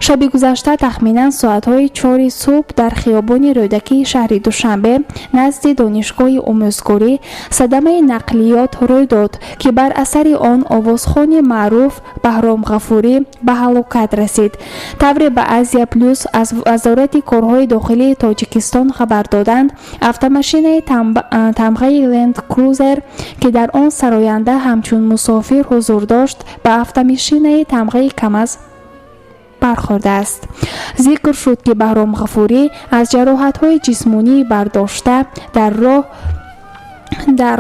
Шаби гузашта тахминан соатҳои 4-и субҳ дар хиёбони Рӯдакии шаҳри Душанбе, назди Донишгоҳи омӯзгорӣ, садамаи нақлиёт рӯй дод, ки бар асари он овозхони маъруф Баҳром Ғафурӣ ба ҳалокат расид. Тавре ба «Азия Плюс» аз Вазорати корҳои дохилии Тоҷикистон хабар доданд, автомошинаи тамғаи Ленд Крузер, ки дар он сароянда ҳамчун мусофир ҳузур дошт, ба автомошинаи тамғаи КамАЗ бархӯрдааст. Зикр шуд, ки Баҳром Ғафурӣ аз ҷароҳатҳои ҷисмонӣ бардошта дар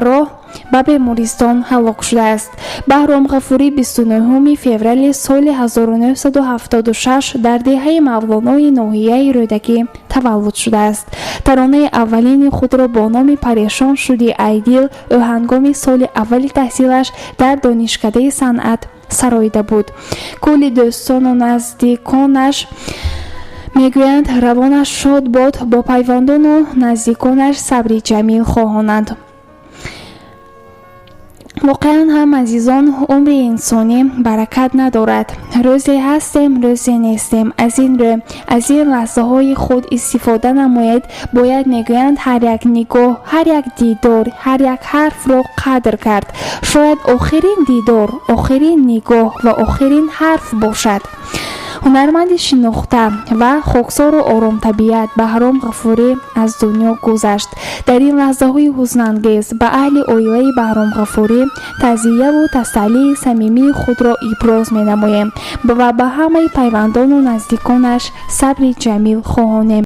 роҳ ба бемористон ҳалок шудааст. Баҳром Ғафурӣ 29 феврали соли 1976 дар деҳаи Мавлонои ноҳияи Рӯдакӣ таваллуд шудааст. Таронаи аввалини худро бо номи «Парешон шудӣ, ай дил» ӯ ҳангоми соли аввали таҳсилаш дар Донишкадаи санъат сароида буд. Кулли дӯстону наздиконаш мегӯянд, равонаш шод бод, бо пайвандону наздиконаш сабри ҷамил хоҳонанд. Воқеан ҳам, азизон, умри инсонӣ баракат надорад. Рӯзе ҳастем, рӯзе нестем. Аз ин рӯ аз ин лаҳзаҳои худ истифода намоед. Бояд, мегӯянд, ҳар як нигоҳ, ҳар як дидор, ҳар як ҳарфро қадр кард. Шояд охирин дидор, охирин нигоҳ ва охирин ҳарф бошад. Ҳунарманди шинохта ва хоксору оромтабиат Баҳром Ғафурӣ аз дунё гузашт. Дар ин лаҳзаҳои ҳузнангез ба аҳли оилаи Баҳром Ғафурӣ таъзияву тасаллии самимии худро иброз менамоем ва ба ҳамаи пайвандону наздиконаш сабри ҷамил хоҳонем.